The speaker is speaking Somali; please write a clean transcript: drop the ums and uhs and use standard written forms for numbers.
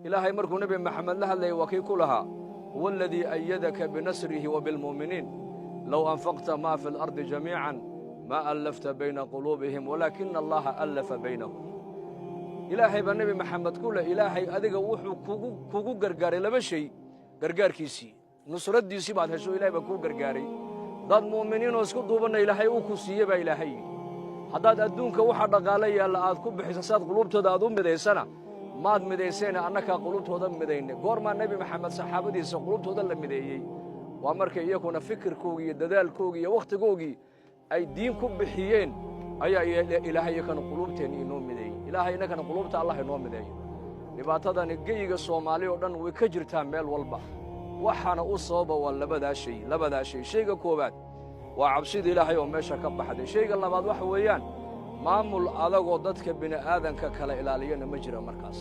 Ilaahay markuu Nebi Maxamed la hadlayay, waa kii ku lahaa: "Huwa aladii ayadaka binasrihi wa bilmu'miniin, low anfaqta maa fi alardi jamiican maa allafta bayna quluubihim, walaakina Allaha allafa baynahum." Ilaahay baa Nebi Maxamed ku leh, Ilaahay adiga wuxuu kugu gargaaray laba shay: gargaarkiisii, nusraddiisii baad hesho, Ilahay baa kuu gargaaray. Dad mu'miniinoo isku duubanna Ilaahay uu ku siiye baa Ilaahay yidhi. Haddaad adduunka waxa dhaqaalo yaalla aad ku bixiso saad quluubtooda aad u midaysana, maad midayseene, annakaa quluubtooda midayne. Goormaa Nebi Maxamed saxaabadiisa quluubtooda la mideeyey? Waa markay iyakuna fikirkoogii iyo dadaalkoogii iyo wakhtigoogii ay diin ku bixiyeen ayaa Ilaahay iyakana quluubteenni inoo mideeyey. Ilaahay innakana quluubta Allah inoo mideeyo. Dhibaatadani geyiga Soomaali oo dhan way ka jirtaa, meel walba. Waxaana u sababa waa labadaa shay, labadaa shay. Shayga koowaad waa cabsida Ilaahay oo meesha ka baxday. Shayga labaad waxa weeyaan maamul adagoo dadka bini'aadanka kala ilaaliyana ma jira markaas.